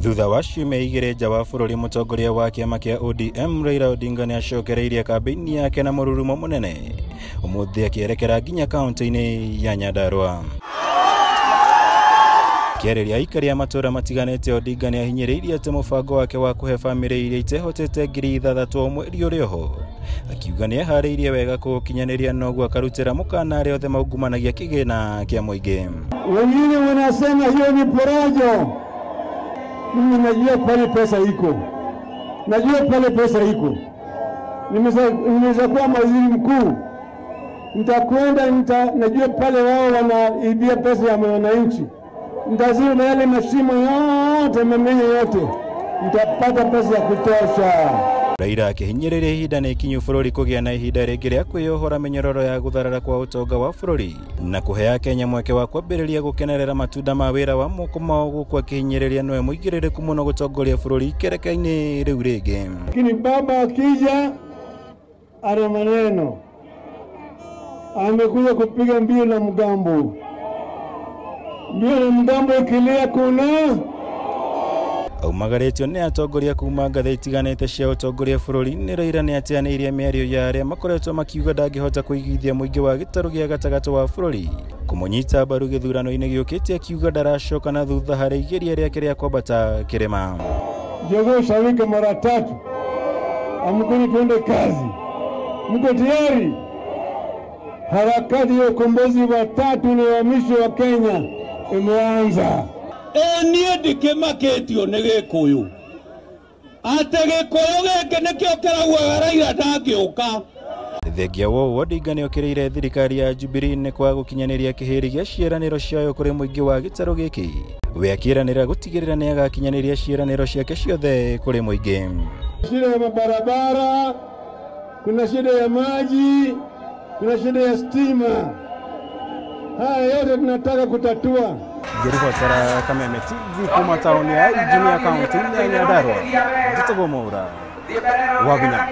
Thutha wa ciumia igĩrĩ nja wa bũrũri, mũtongoria wa kĩama kĩa ODM Raila Odinga nĩacokereirie kambĩini yake na mũrurumo mũnene ũmũthĩ akĩerekera nginya kaunti-inĩ ya Nyandarua. Akĩarĩria aikari a matũũra matiganĩte, Odinga nĩahinyĩrĩirie atĩ mũbango wake wa kũhe bamĩrĩ iria itehotete 6,000 o mweri ũrĩ oho, akiuga nĩeharĩirie wega kũũkinyanĩria noguo akarutĩra mũkana arĩa othe maungumanagia kĩgĩna kĩa mũingĩ. Wengine wanasema hiyo ni porojo. Mimi najua pale pesa iko, najua pale pesa iko. Nimeweza kuwa waziri mkuu, nitakwenda najua pale wao wanaibia pesa ya wananchi, nitaziba yale mashimo yote, mamenyo yote, nitapata pesa ya kutosha. Raila akĩhinyĩrĩria ihinda nĩ ikinyu bũrũri kũgĩa na ihinda rĩngĩ rĩa kwĩyohora mĩnyororo ya gũtharara kwa ũtonga wa bũrũri na kũhe Akenya mweke wa kwambĩrĩria gũkenerera matunda ma wĩra wa moko mao, gũkũ akĩhinyĩrĩria nĩwe mũigĩrĩrĩku mũno gũtongoria bũrũri ikereka-inĩ rĩu rĩngĩ. Lakini baba akija ana maneno, amekuja kupiga mbio na mgambo, mbio na mgambo ikilia kuna aumagarĩtio nĩ atongoria kuma ngathĩ itiganĩte cia ũtongoria bũrũri-inĩ. Raila nĩateanĩirie mĩario ya arĩa makoretwo makiuga ndangĩhota kũigithia mũingĩ wa gĩtarũ gĩa gatagatĩ wa bũrũri kũmũnyita mbaru gĩthurano-inĩ gĩũkĩte, akiuga ndaracoka na thutha harĩ igeria rĩake rĩa kwambata kĩrĩma. Jogoo shawika mara tatu, amkuni tuende kazi. Mko tayari? Harakati ya ukombozi wa tatu na wa mwisho wa Kenya imeanza. Niĩ ndikĩmakĩtio nĩ Gĩkũyũ, atĩ Gĩkũyũ gĩkĩ nĩkĩo kĩraugaga Raila ndangĩũka. Thengia wa ũũ, Odinga nĩokĩrĩire thirikari ya Jubilee nĩ kwaga gũkinyanĩria kĩhĩri gĩa ciĩranĩro ciayo kũrĩ mũingĩ wa gĩtarũ gĩkĩ. We akĩĩranĩra gũtigĩrĩra nĩagakinyanĩria ciĩranĩro ciake ciothe kũrĩ mũingĩ. Shida ya mabarabara, kuna shida ya maji, kuna shida ya stima. Haya yote tunataka kutatua. Ngĩribotera Kameme TV kuma taũni ya Ijunia kaunti ya Nyandarua, njĩtagwo Mwaura wa Gunya.